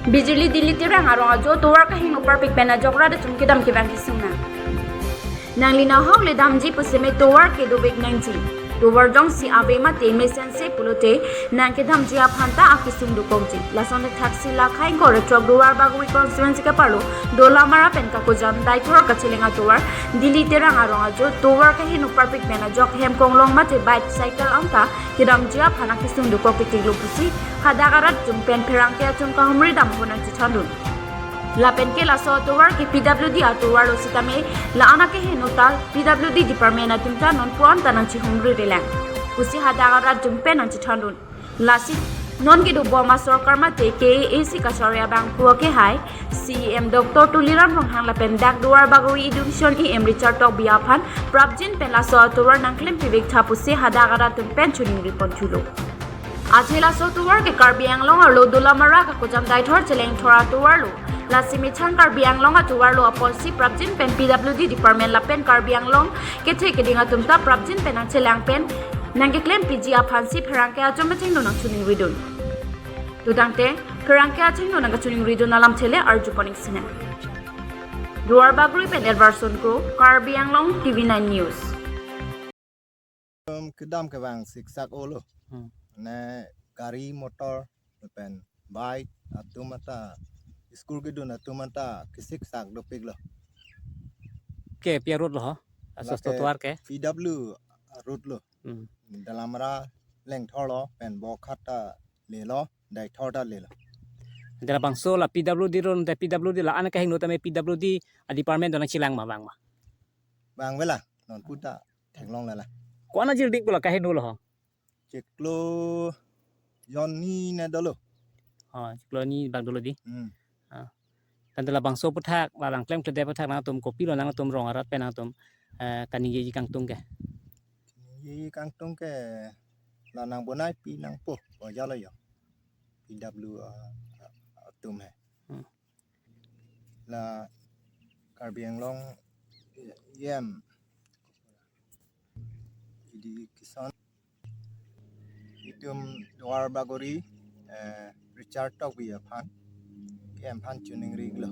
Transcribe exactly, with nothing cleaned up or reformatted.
Bijili Delhi Terang arong ajo tovar kaheno parpik pen ajok rat atum kedam kevang kesung nang. Nangli nahok le damji pusitame tovar ke dovek nangji. Tovar jongsi ave mate mesense pulote nangkedamji aphan ta akesung dokokji. Lason thaksi la khaingkor chok Duarbagori constituency ke-arlo Dolamara pen Kakojam Deithor kacheleng atovar Delhi Terang arong ajo tovar kaheno parpik pen ajok hem konglong mate bike cycle anta kedamji aphan akesung dokok ketik lo pusi hadak arat atum pen pherangke atum kahumri dam ahut nangchethandun. Lapen ke laso atovar ke P W D atovar lo sitame la-an akeheno ta P W D department atum ta nonpu-an ta nangchihumri relang pusi hadak arat atum pen nangchethandun. Lasi non kedobom asorkar mate K A A C kachari abangphu akehai C E M Doctor Tuliram Ronghang lapen dak Duarbagori Education E M Richard Tokbi aphan prapjin pen laso atovar nangklem pivek tha pusi hadak arat atum pen choningri ponthulo. Athe laso atovar ke Karbi Anglong arlo Dolamara Kakojam Deithor cheleng thor atovar lo. Lasi methang Karbi Anglong atovar lo apotsi prapjin pen P W D department lapen Karbi Anglong kethe keding atum ta prapjin pen nangchelang pen nangkeklem piji aphansi pherangke atum achingno nangchoningridun. Tangte pherangke achingno nangkachoningridun alamthe le arjupon iksi nang. Duarbagori pen Edwardson Kro, Karbi Anglong T V nine News. Kedam kevang siksak olo. Hmm. Ne gari motor pen bike atum ata, school kedun atum ata kesiksak dopik lo. Ke pi a-road lo ho? Asos Lake tovar ke? P W road lo. Hmm. Dolamara lengthor lo pen Bokhat ta lelo, Deithor ta lelo. Ante labangso la P W D road, ante P W D la-an akeheno tame P W D a-department do nangchelang ma vang ma? Vang vela, nonpu ta theklong lela. Ko-an ajir dik pula kaheno lo ho? Chiklo jonni ne dolo. Oh, chiklo ni bak dolo di. Hmm. Ah. Tangte labangso aphuthak, la nangklemkledet aphuthak nangtum kopilo nangtum rong arat pen nangtum, eh, kaningjeji kangtung ke? Kaningjeji kangtung ke la nangbonai pi nangpo, bojalo yo. P W, ah, atum he. Hmm. La Karbi Anglong E M Education itum Duarbagori, eh, Richard Tokbi aphan, ke aphan choningri lo.